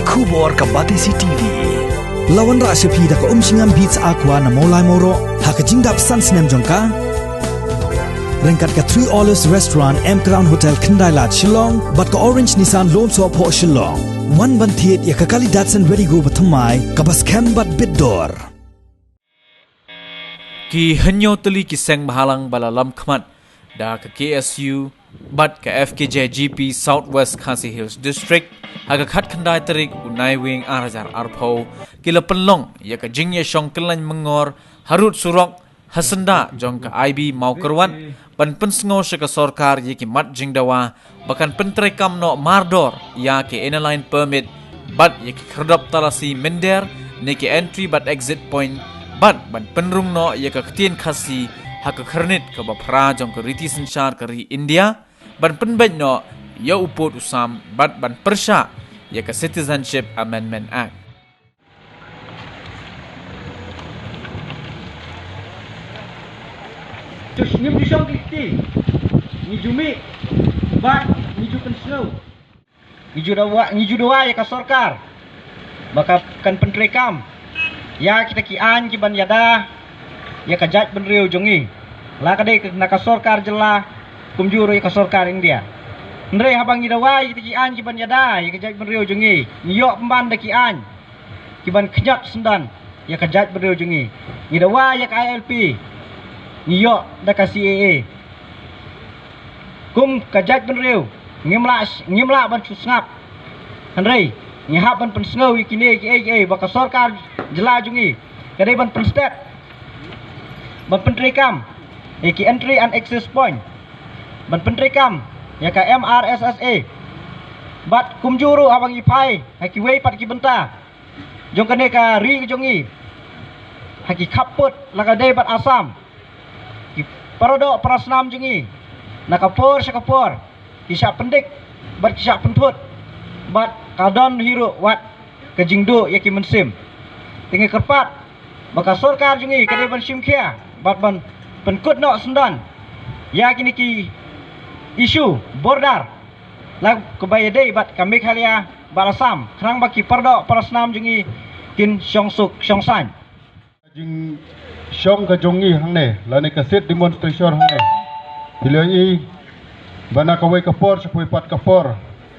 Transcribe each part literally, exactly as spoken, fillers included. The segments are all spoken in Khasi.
Khubor ka Batesi T V. La wanrah sha phi da ka Umshngam Beats Aqua na Mawlai Mawroh ha ka jingdap san snem jong ka. Ryngkat ka Three Olives Restaurant, M Crown Hotel, Khyndailad, Shillong bad ka Orange Nissan Lone Sohphoh, Shillong. Wan ban thied ïa ka kali Datsun Redi-GO bathymmai kaba skhem bad bit dor. Ki hynñiew tylli ki seng bhalang ba la lam khmat da ka K S U bad ka F K J G P South West Khasi Hills District ha ka khatkhyndai tarik u Naiwieng ar hajar arphew ki la pynlong ïa ka jingïashong kylleiñ myngor harud surok ha syndah jong ka I B Mawkyrwat ban pynsngew sha ka sorkar ïa ki mat jingdawa ba kan pyntreikam noh mardor ïa ki Inner Line Permit bad ïa ki khyrdop talasi mynder ne ki entry bad exit point bad ban pynrung noh ïa ka ktien Khasi ha ka khyrnit kaba phra jong ka riti synshar ka ri India, ban pynbeit noh ïa u pud u sam bad ban pyrshah ïa ka Citizenship Amendment Act. Ngim ju shong ki kti, ngi ju mih bad ngi ju pynsngew. Ngi ju dawa, ngi ju dawa ïa ka sorkar ba ka kan pyntreikam ïa kita ki aiñ ki ban ïada ïa ka jaitbynriew jong ngi, la ka dei na ka sorkar jylla kumjuh ruh ïa ka sorkar India. Hynrei haba ngi dawa ïa kita ki aiñ ki ban ïada ïa ka jaitbynriew jong ngi, ngi ïoh pynban da ki aiñ ki ban khñiot syndon ïa ka jaitbynriew jong ngi. Ngi dawa ïa ka I L P, ngi ïoh da ka C A A. Kum ka jaitbynriew ngim lah, ngim lah ban shu sngap. Hynrei ngi hap ban pynsngew ïa kine kiei kiei ba ka sorkar jylla jong ngi ka dei ban pynstet, ban pyntreikam ïa ki entry and access point, ban pyntreikam ïa ka M R S S A. Bad kumjuh ruh haba ngi phai ha kiwei pat ki bynta jong kane ka ri ka jong ngi, ha ki khappud la ka dei bad Assam, ki paradoh parasnam jong ngi na ka por sha ka por ki shah pyndik bad ki shah pynthut bad ka don hi ruh wat ka jingduh ïa ki mynsiem. Te ngi kyrpad ba ka sorkar jong ngi ka dei ban shim khia bad ban pynkut noh syndon ïa kine ki issue border la kaba ïadei bad ka Meghalaya bad Assam, khnang ba ki paradoh parasnam jong ngi kin shong suk shong saiñ. Jingshong ka jong ngi hangne lane ka sit demonstration hangne, phi la ïohi ba na kawei ka por sha kawei pat ka por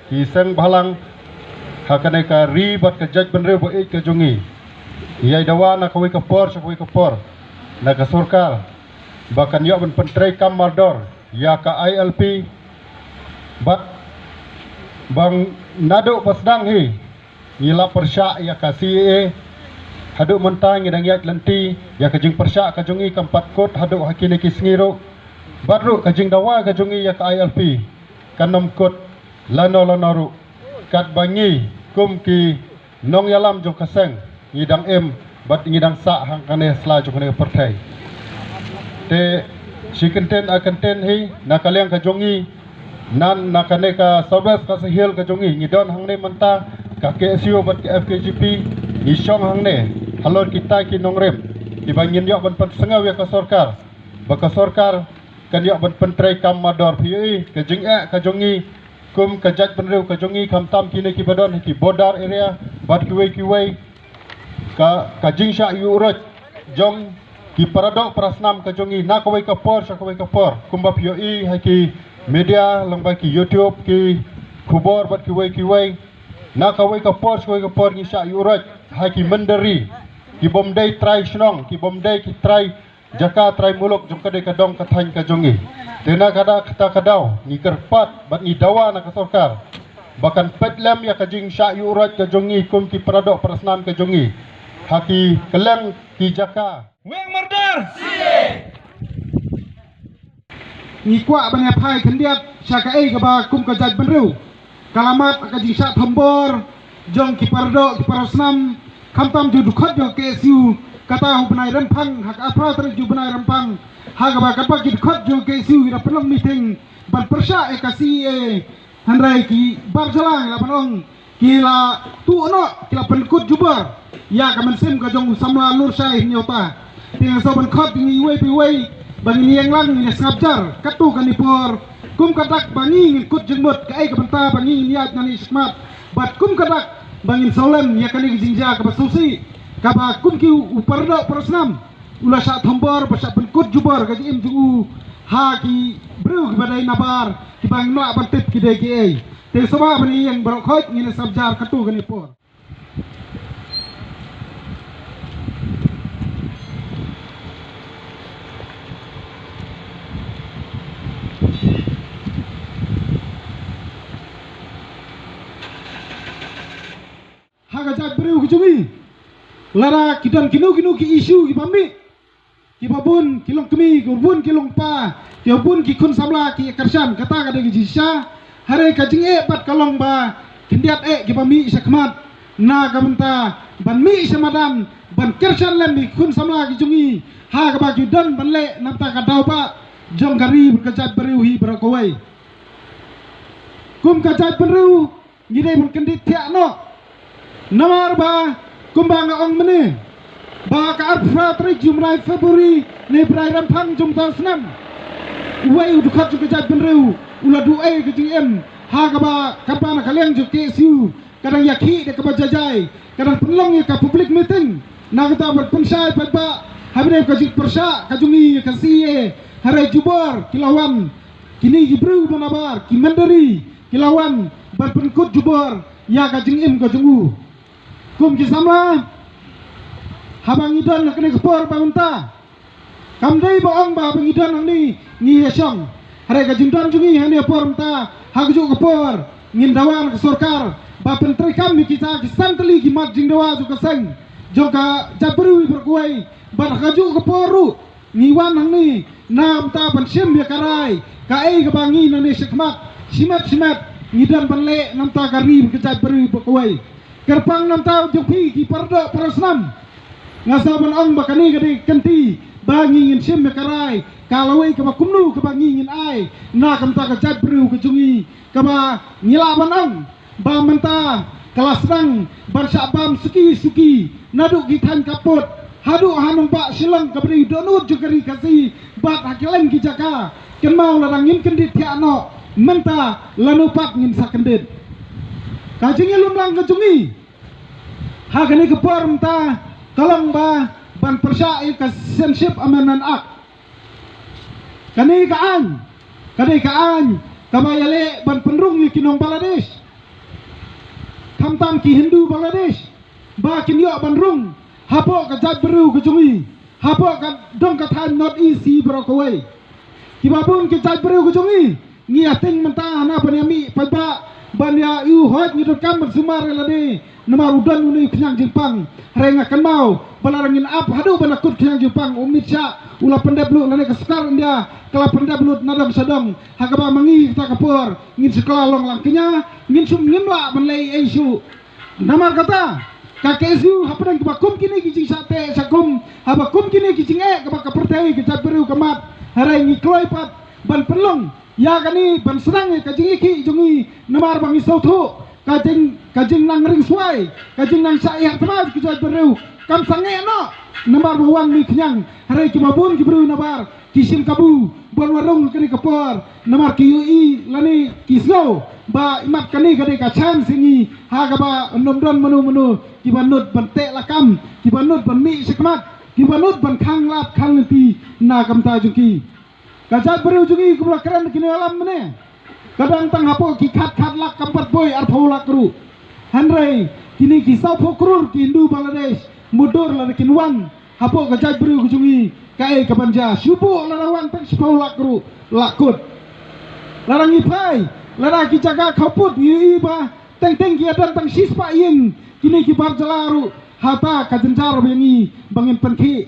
ki seng bhalang ha kane ka ri bad ka jaitbynriew ba ïeit ka jong ngi ïai dawa na kawei ka por sha kawei ka por na ka sorkar ba kan ïoh ban pyntreikam mardor ïa ka I L P. Bad ba naduh ba sdang hi ngi la pyrshah ïa ka C A A, haduh mynta ngi dang ïaid lynti ïa ka jingpyrshah ka jong ngi, kam pat kut haduh ha kine ki sngi ruh. Bad ruh ka jingdawa ka jong ngi ïa ka I L P kan ym kut lano lano ruh, katba ngi kum ki nongïalam jong ka seng ngi dang im bad ngi dang sah hangkane sla jong kane ka pyrthei. Te shi kyntien a kyntien hi na ka liang ka jong ngi, nan na kane ka South West Khasi Hills ka jong ngi, ngi don hangne mynta ka K S U bad ka F K J P, ngi shong hangne halor kita ki nongrim kiba ngin ïoh ban pynsngew ïa ka sorkar ba ka sorkar kan ïoh ban pyntreikam mardor. Phi ïohi ka jingeh ka jong ngi kum ka jaitbynriew ka jong ngi, khamtam kine kiba don ha ki border area bad kiwei kiwei, ka, ka jingshah ïuh roit jong ki paradoh parasnam ka jong ngi na kawei ka por sha kawei ka por. Kumba phi ïohi ha ki media lyngba ki YouTube, ki khubor bad kiwei kiwei, na kawei ka por sha kawei ka por ngi shah ïuh roit ha ki mynder ri, ki bym dei trai shnong, ki bym dei ki trai jaka, trai muluk jong ka dei ka dong ka thaiñ ka jong ngi. Te na kata, kata ka daw ngi kyrpad bad ngi dawa na ka sorkar ba kan peit lem ïa ka jingshah ïuh roit ka jong ngi kum ki paradoh parasnam ka jong ngi ha ki kylleng ki jaka. Weng mardor! Ngi kwah ban ïa phai khyndiat sha kaei kaba kum ka jaitbynriew ka la mad ka jingshah thombor jong ki paradoh ki parasnam, khamtam jong dkhot jong K S U. Kata u bnai Rymphang, ha ka arphew tarik jong u bnai Rymphang, ha kaba katba ki dkhot jong K S U ki da pynlong meeting ban pyrshah ïa ka C A A. Hynrei ki bar jylla la ban ong ki la tuh noh, ki la pynkut jubor ïa ka mynsiem ka jong u samla Noor Shah Hynñiewta. Te nga sngewbha ban khot ïa ngi iwei pa iwei ba ngin ïeng lang, ngin ïa sngap jar katto katne por. Kum ka dak ba ngi ngin kut jingmut kaei ka bynta ba ngi ngin ïaid nangne shakhmat, bad kum ka dak Ba ngin sawlem ïa kane ka jingjia kaba sngewsih, kaba kum ki u paradoh parasnam u la shah thombor ba shah pynkut jubor ka jingim jong u ha ki briew kiba dei nabar, kiba ngim lah ban tip ki dei kiei. Te sngewbha ban ïeng baroh khoit, ngin ïa sap jar katto katne por. Ha ka jaitbynriew ka jong ngi, lada ki don kino kino ki issue kiba mih, kiba bun ki longkmie, kiba bun ki longpa, kiba bun ki khun samla ki kyrshan, kata ka dei ka jingshisha. Hynrei ka jingeh pat ka long ba khyndiat eh kiba mih sha khmat, na ka bynta ban mih sha madan ban kyrshan lem ïa ki khun samla ki jong ngi ha kaba ki don ban leh na bynta ka daw bah jong ka ri bad ka jaitbynriew hi baroh kawei. Kum ka jaitbynriew ngi dei ban kyndit thiah noh. Namar ba kumba nga ong mynne, ba ka arphew phra tarik jong u bnai February, ne bnai Rymphang jong uta u snem, uwei u dkhot jong ka jaitbynriew u la duh ei ka jingim ha kaba, katba na ka liang jong ka K S U ka dang ïakhih da kaba jai jai, ka dang pynlong ïa ka public meeting na kata ban pynshai paidbah ha bynta ka jingpyrshah ka jong ngi ïa ka C A A. Hynrei jubor ki la wan, kine ki briew ba nabar, ki mynder ri, ki la wan ban pynkut jubor ïa ka jingim ka jong u. Kum ki samla, haba ngi don ha kane ka por ba mynta, kam dei ba ong ba haba ngi don hangne ngi ïa shong. Hynrei ka jingdon jong ngi ha kane ka por mynta, ha kajuh ka por ngin dawa na ka sorkar ba pyntreikam ïa kita ki san tylli ki mat jingdawa jong ka seng, jong ka jaitbynriew baroh kawei. Bad ha kajuh ka por ruh ngi wan hangne na bynta ban shim ïa ka rai kaei kaba ngi nangne shakhmat shimet shimet ngi don ban leh na bynta ka ri bad ka jaitbynriew baroh kawei. Kyrpang na bynta jong phi ki paradoh parasnam, nga sngew ban ong ba kane ka dei ka kynti ba ngi ngin shim ïa ka rai ka lawei kaba kumno kaba ngi ngin ai na ka bynta ka jaitbynriew ka jong ngi, kaba ngi lah ban ong ba mynta ka la sdang ban shah bam suki suki naduh ki thaiñ khappud haduh ha nongbah Shillong kaba dei u dohnud jong ka ri Khasi bad ha kylleng ki jaka. Kynmaw, lada ngim kyndit thiah noh mynta, lano pat ngin sa kyndit? Ka jingïalumlang ka jong ngi ha kane ka por mynta ka long ba ban pyrshah ïa ka Citizenship Amendment Act. Kane ka aiñ ka dei ka aiñ kaba ïaleh ban pynrung ïa ki nong Bangladesh, khamtam ki Hindu Bangladesh, ba kin ïoh ban rung hapoh ka jaitbynriew ka jong ngi, hapoh ka dong ka thaiñ North East hi baroh kawei. Kiba bun ki jaitbynriew ka jong ngi, ngi ïa tieng mynta hana ban ïa mih paidbah ban ïa ïoh, hooid ngi donkam ban sumar ïa lade namar u don une u khñiang jingpang. Hynrei nga kynmaw ba lada ngin ap haduh ban da kut khñiang jingpang, u Amit Shah u la pyndep lut lane ka sorkar India ka la pyndep lut na dong sha dong. Ha kaba ma ngi kata ka por ngin shu kylla long lang kñia, ngin shu, ngim lah ban leh ei ei shuh. Namar kata ka K S U hapdeng kaba kum kine ki jingshah teh shah kum, haba kum kine ki jingeh kaba ka pyrthei ka jaitbynriew ka mad, hynrei ngi kloi pat ban pynlong ïa kane ban sdang ïa ka jingïakhih jong ngi namar ba ngi sngewthuh ka jing, ka jingnang ring swai, ka jingnang shah ïa tma ka jaitbynriew kam sangeh noh namar ba wan mih khñiang. Hynrei kiba bun ki briew nabar ki shim kabu ban wan rung kane ka por namar ki ïohi lane ki sngew ba imat kane ka dei ka chance ïa ngi ha kaba ym don mano mano kiba nud ban teh lakam, kiba nud ban mih shakhmat, kiba nud ban khang lad khang lynti na ka bynta jong ki. Ka jaitbynriew jong ngi kumba la kren da ki nongïalam mynne, ka dang tang hapoh ki khat khat lak, kam pat poi arphew lak ruh. Hynrei kine ki sawphew klur ki Hindu Bangladesh, mutdur lada kin wan hapoh ka jaitbynriew ka jong ngi, kaei kaban jia? Shu buh lada wan tang shiphew lak ruh la kut. Lada ngi phai, lada ki jaka khappud ngi ïohi ba teng teng ki ïadon tang shispah ïing kine ki bar jylla ruh, hata ka jynjar ba ïa ngi ba ngin pynkhih.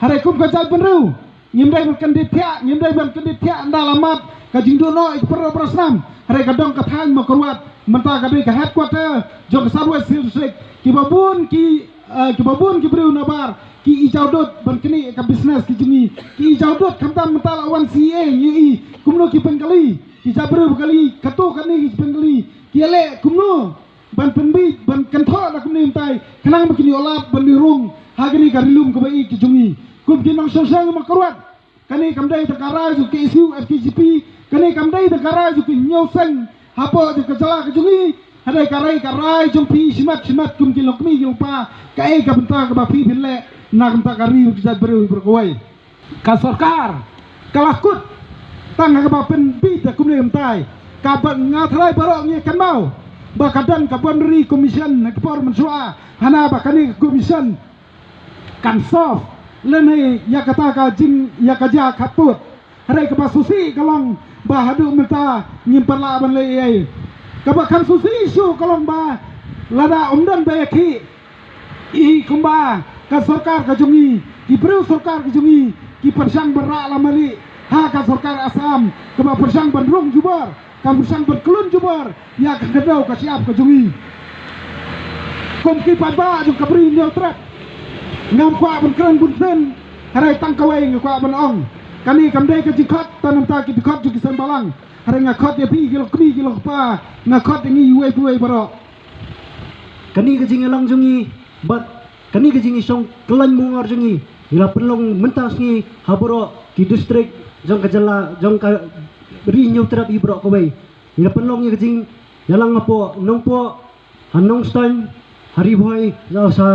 Hynrei kum ka jaitbynriew ngim dei ban kyndit thiah, ngim dei ban kyndit thiah ynda la mad ka jingduh noh ïa ki para, para snam. Hynrei ka dong ka thaiñ Mawkyrwat mynta ka dei ka headquarter jong ka South West Hill District. Kiba bun ki, eh, kiba bun ki briew nabar ki ïa jaw dud ban knieh ïa ka business ki jong ngi, ki ïa jaw dud. Khamtam mynta la wan C A A ngi ïohi kumno ki Bengali, ki jaitbynriew Bengali, kato kane ki Bengali ki ïaleh kumno ban pynbiej, ban kynthoh na kumne mynta khnang ba kin ïoh lad ban ïoh rung ha kane ka ri lum kaba ïeit ka jong ngi. Kum ki nongshong shnong Mawkyrwat, kane kam dei tang ka rai jong ka K S U F K J P, kane kam dei tang ka rai jong ki hynñiew seng hapoh jong ka jylla ka jong ngi. Ka dei ka rai ka rai jong phi shimet shimet kum ki longkmie ki longpa, kaei ka bynta kaba phi phin leh na ka bynta ka ri ka jaitbynriew baroh kawei. Ka sorkar ka la kut tang ha kaba pynbit da kumne kumtai. Kaba nga tharai baroh ngi kynmaw ba ka don ka Boundary Commission ha ki por mynshuwa, hana ba kane ka commission kan solve lane ïa kata ka jing ïa ka jia khappud. Hynrei kaba sngewsih ka long ba haduh mynta ngim pat lah ban leh ei ei. Kaba kham sngewsih shuh ka long ba lada ym don ba ïakhih, i kumba ka sorkar ka jong ngi, ki briew sorkar ka jong ngi ki pyrshang ban rah lamari ha ka sorkar Assam, kaba pyrshang ban rung jubor, ka pyrshang ban klun jubor ïa ka khyndew ka shyiap ka jong ngi. Kum ki paidbah jong ka Bri Hynñiewtrep, ngam kwah ban kren bun sien, hynrei tang kawei nga kwah ban ong. Kane kam dei ka jingkhot tang namar ki dkhot jong ki seng balang, hynrei nga khot ïa phi ki longkmie ki longkpa, nga khot ïa ngi uwei pa uwei baroh. Kane ka jingïalang jong ngi bad kane ka jingïashong kyllaiñ mungor jong ngi, ngi la pynlong mynta sngi ha baroh ki district jong ka jylla jong ka Ri Hynñiewtrep hi baroh kawei. Ngi la pynlong ïa ka jingïalang hapoh Nongpoh, ha Nongstoiñ, ha Ri Bhoi, ha, ha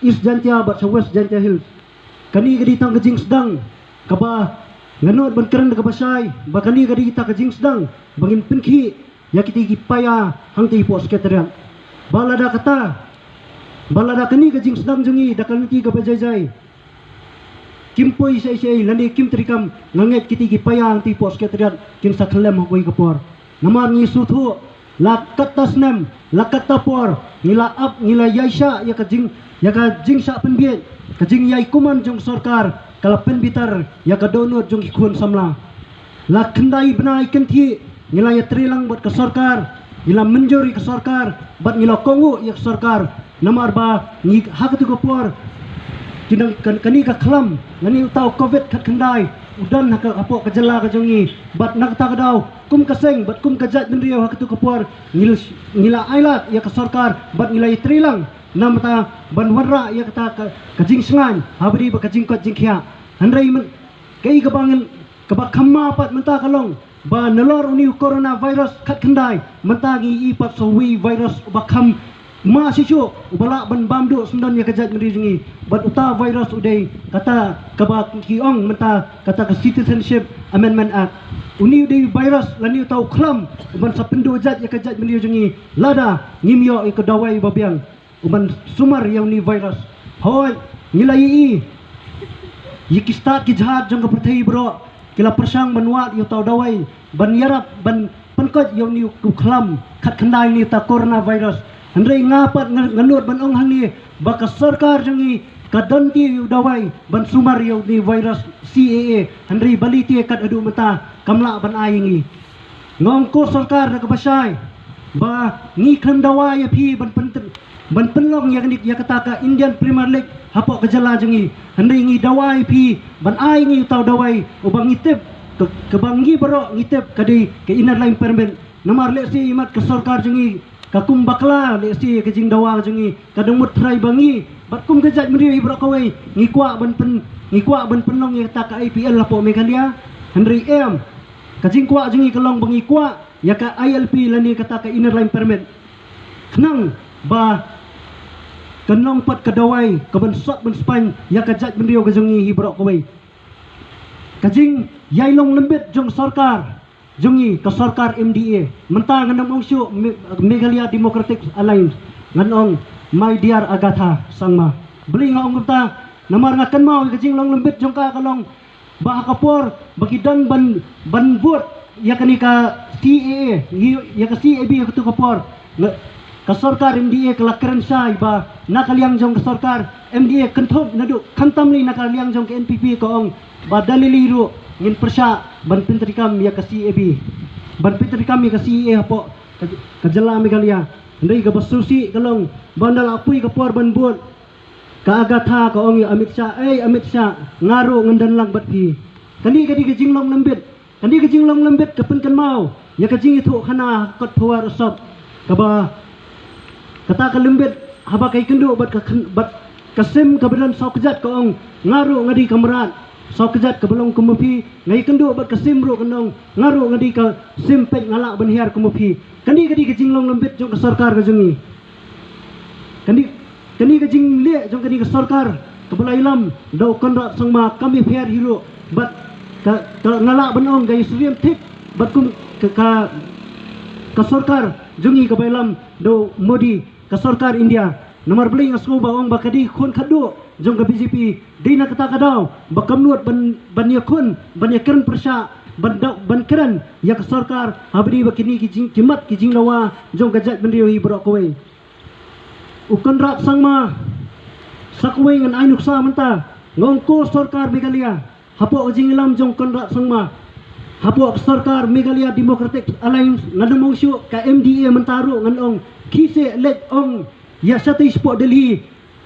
East Jaintia bad ha West Jaintia Hills. Kane ka dei tang ka jingsdang kaba nga nud ban kren da kaba shai ba kane ka dei tang ka jingsdang ba ngin pynkhih ïa kita ki paia hangta hapoh Secretariat. Ba lada kata, ba lada kane ka jingsdang jong ngi da ka lynti kaba jai jai kim poi shaei shaei lane kim treikam, nga ngeit kita ki paia hangta hapoh Secretariat kin sa khyllem ha kawei ka por. Namar ngi sngewthuh la katta snem, la katta por ngi la ap, ngi la ïaishah ïa ka jing, ïa ka jingshah pynbiej, ka jingïai kumne jong sorkar ka la pynbitar ïa ka dohnud jong ki khun samla. La khyndai bnai kynthih ngi la ïatreilang bad ka sorkar, ngi la mynjur ïa ka sorkar bad ngi la kohnguh ïa ka sorkar. Namar ba ngi ha katu ka por, ki nang kan, kane ka khlam, kane uta u covid khatkhyndai u don ha ka, hapoh ka jylla ka jong ngi. Bad na kata ka daw kum ka seng bad kum ka jaitbynriew ha katu ka por ngi la, ngi la ailad ïa ka sorkar bad ngi la ïatreilang namar ban wanrah ïa kata ka, ka jingshngaiñ ha ba dei bad ka jingkoit jingkhiah. Hynrei myn, kaei kaba ngin, kaba kham ma pat mynta ka long ba nalor une u coronavirus khatkhyndai, mynta ngi ïohi pat sa uwei u virus uba kham ma shisha, uba lah ban bam duh syndon ïa ka jaitbynriew jong ngi. Bad uta u virus u dei kata kaba ki ong mynta kata ka Citizenship Amendment Act. Une u dei u virus lane uta u khlam uban sa pynduh jait ïa ka jaitbynriew jong ngi lada ngim ïoh ïa ka dawai ba biang uban sumar ïa une u virus. Hooid, ngi la ïohi ïa ki stad ki jait jong ka pyrthei baroh ki la pyrshang ban wad ïa uta u dawai ban ïarap ban pynkoit ïa une u khlam khatkhyndai, une uta u coronavirus. Hynrei nga pat nga, nga nud ban ong hangne ba ka sorkar jong ngi ka don te u dawai ban sumar ïa une u virus C A A, hynrei balei te kat haduh mynta kam lah ban ai ïa ngi. Nga ong ko sorkar da kaba shai ba ngi khlem dawa ïa phi ban pyn, ban pynlong ïa kane, ïa kata ka Indian Premier League hapoh ka jylla jong ngi. Hynrei ngi dawa ïa phi ban ai ngi uta u dawai uba ngi tip, ka, kaba ngi baroh ngi tip ka dei ka Inner Line Permit. Namar lehse ïa mat ka sorkar jong ngi ka kum bakla lehse ka jingdawa jong ngi, ka dang mut trai ba ngi bad kum ka jaitbynriew hi baroh kawei ngi kwah ban pyn, ngi kwah ban pynlong ïa kata ka I P L hapoh Meghalaya. Hynrei em, ka jingkwah jong ngi ka long ba ngi kwah ïa ka I L P lane kata ka Inner Line Permit, khnang ba kan long pat ka dawai kaban sot ban spaiñ ïa ka jaitbynriew ka jong ngi hi baroh kawei. Ka jingïalong lembit jong sorkar jong ngi, ka sorkar M D A, mynta ngan ym ong shuh Me, Meghalaya Democratic Alliance, ngan ong My Dear Agatha Sangma. Balei nga ong kumta? Namar nga kynmaw ïa ka jinglong lembit jong ka ka long ba ha ka por ba ki don ban, ban vote ïa kane ka C A A, ïa ka C A B ha katu ka por, nga, ka sorkar M D A ka la kren shai ba na ka liang jong ka sorkar M D A kynthup naduh khamtam lei na ka liang jong ka N P P ka ong ba da lei lei ruh ngin pyrshah ban pyntreikam ïa ka C A B, ban pyntreikam ïa ka C A A hapoh ka, ka jylla Meghalaya. Hynrei kaba sngewsih ka long ba ynda la poi ka por ban vote, ka Agatha ka ong ïa Amit Shah, "Ei Amit Shah, nga ruh ngan don lang bad phi." Kane ka dei ka jinglong lembit. Kane ka jinglong lembit ka pynkynmaw ïa ka jingïathuhkhana ha kot Phowa Resort, kaba kata ka lembit haba ka ïakynduh bad ka khyn, bad ka sim kaba don saw kjat ka ong, "Nga ruh nga dei ka mrad." Sawkjat kaba long kum ma phi, nga ïakynduh bad ka sim ruh ka nong, nga ruh nga dei ka sim peit nga lah ban hiar kum ma phi. Kane ka dei ka jinglong lembit jong ka sorkar ka jong ngi. Kane, kane ka jingleh jong kane ka sorkar kaba la ïalam da u Conrad Sangma kam ïapher hi ruh bad ka, ka nga lah ban ong ka ïasyriem thik bad kum ka, ka, ka sorkar jong ngi kaba ïalam da u Modi, ka sorkar India. Namar balei nga sngew ba ong ba ka dei khun khadduh jong ka B J P, dei na kata ka daw ba kam nud ban, ban ïakhun, ban ïakren pyrshah, ban da, ban kren ïa ka sorkar haba dei ba kine ki jing, ki mat ki jingdawa jong ka jaitbynriew hi baroh kawei. U Conrad Sangma, sa kawei ngan ai nuksa mynta, nga ong ko sorkar Meghalaya, hapoh ka jingïalam jong Conrad Sangma, hapoh ka sorkar Meghalaya Democratic Alliance, ngan ym ong shuh ka M D A mynta ruh, ngan ong khie seh leit ong ïa shatei shapoh Delhi.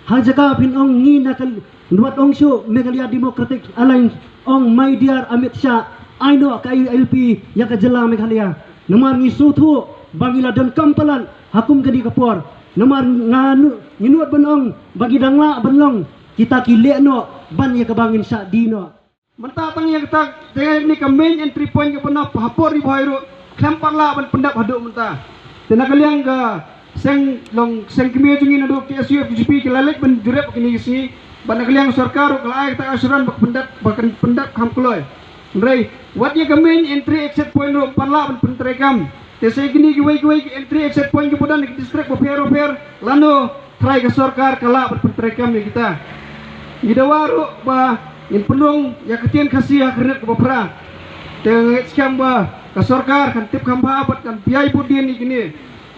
Ha jaka phin ong ngi na ka, wat ong shuh Meghalaya Democratic Alliance, ong my dear Amit Shah, ai noh ka I L P ïa ka jylla Meghalaya. Namar ngi sngewthuh ba ngi la donkam palat ha kum kane ka por. Namar nga nu, ngi nud ban ong ba ngi dang lah ban long kita ki lehnoh ban ïa kaba ngin shah die noh. Mynta tang ïa kata, tang ïa kane ka main entry point kaba na hapoh Ri Bhoi ruh khlem pat lah ban pyndep haduh mynta. Te na ka liang ka seng long, seng kmie jong ngi naduh K S U F K J P ki la leit ban jurip kine ki sngi, bad na ka liang sorkar ruh ka la ai kata ka assurance ba ka pyndep, ba kan pyndep kham kloi. Hynrei wat ïa ka main entry exit point ruh ym pat lah ban pyntreikam. Te sa kine kiwei kiwei ki entry exit point kiba don ha ki district bapher bapher, lano trai ka sorkar ka lah ban pyntreikam ïa kita. Ngi dawa ruh ba ngin pynrung ïa ka ktien Khasi ha ka rit kaba phra. Te nga ngeit skhem ba ka sorkar kan tip kham bha bad kan pynïaid bud dien ïa kine.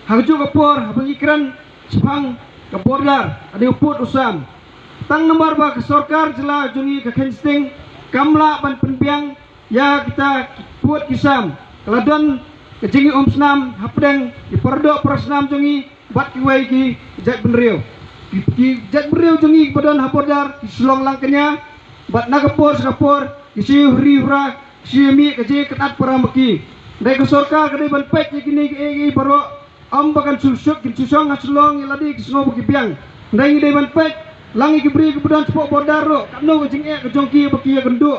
Ha kajuh ka por haba ngi kren shaphang ka border, ka dei u pud u sam. Tang namar ba ka sorkar jylla jong ngi ka Kheinsting kam lah ban pynbiang ïa kita ki pud ki sam. Ka la don ka jingïaumsnam hapdeng ki paradoh parasnam jong ngi bad kiwei ki jaitbynriew. Ki, ki jaitbynriew jong ngi kiba don ha border ki shu long lang kñia bad na ka por sha ka por ki shu huri hura, ki shu mih ka jingïakynad para ma ki. Hynrei ka sorkar ka dei ban peit ïa kine kiei kiei baroh. Ym ba kan shu shong, kin shu shong ha Shillong ïa lade ki sngew ba ki biang. Hynrei ngi dei ban peit lang ïa ki briew kiba don shapoh border ruh, katno ka jingeh ka jong ki ba ki ïakynduh.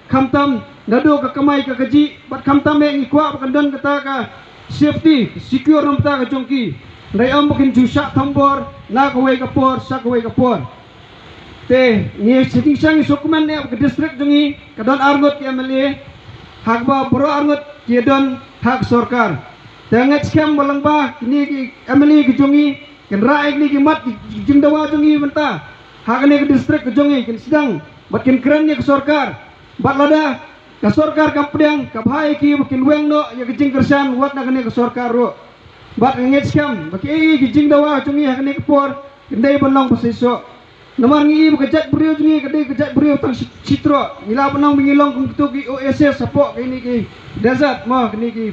Khamtam naduh ka kamai ka kajih, bad khamtam eh ngi kwah ba kan don kata ka safety, secure na bynta ka jong ki. Hynrei ym ba kin ju shah thombor na kawei ka por sha kawei ka por. Te ngi sha jingshisha ngi sngewkmen eh ba ka district jong ngi ka don arngut ki M L A, ha kaba baroh arngut ki don ha ka sorkar. Te nga ngeit skhem ba lyngba kine ki M L A ki jong ngi kin rah ïa kine ki mat ki jingdawa jong ngi mynta ha kane ka district ka jong ngi, kin sdang bad kin kren ïa ka sorkar. Bad lada ka sorkar kam pdiang, ka bha ïa ki ba kin weng noh ïa ka jingkyrshan wat na kane ka sorkar ruh. Bad nga ngeit skhem ba kiei kiei ki jingdawa jong ngi ha kane ka por kin dei ban long ba seisoh. Namar ngi i ba ka jaitbynriew jong ngi ka dei ka jaitbynriew tang shi, shi troh. Ngi lah ban ong ba ngi long kum kito ki oasis hapoh kine ki desert mo, kine ki,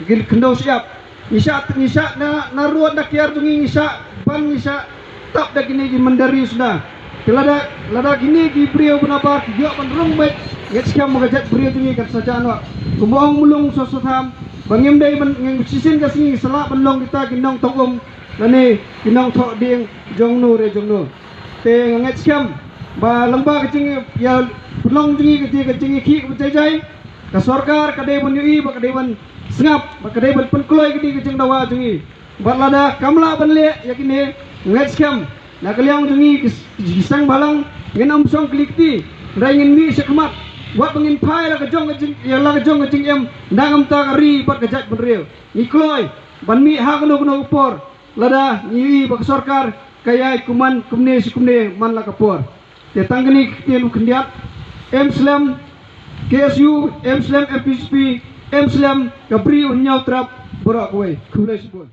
ki khyndew shyiap. Ngi shah, ngi shah na, na road na kiar jong ngi, ngi shah ban, ngi shah tap da kine ki mynder ri sna. Te lada, lada kine ki briew ba nabar ki ïoh ban rung beit, ngeit skhem ba ka jaitbynriew jong ngi kan sa jah noh. Kumba ong Mulung Soso Tham ba ngim dei ban, ngim shisien ka sngi ngi sa lah ban long kita ki nongthoh um lane ki nongthoh dieng jong no re jong no. Te nga ngeit skhem ba lyngba ka jingïapynlong jong ngi ka jing, ka jingïakhih kaba jai jai, ka sorkar ka dei ban ïohi bad ka dei ban sngap bad ka dei ban pynkloi kane ka jingdawa jong ngi. Bad lada kam lah ban leh ïa kine, nga ngeit skhem na ka liang jong ngi ki, ki seng bhalang ngin ym shong kli kti, hynrei ngin mih shakhmat wat ba ngin phai la ka jong ka jing, ïa la ka jong ka jingim na ka bynta ka ri bad ka jaitbynriew. Ngi kloi ban mih ha kano kano ka por lada ngi ïohi ba ka sorkar ka ïai kumne kumne shi kumne man la ka por. Te tang kane ka ktien u khyndiat. Em slem K S U, em slem M P C P, em slem ka Bri u Hynñiewtrep baroh kawei. Khublei shibun.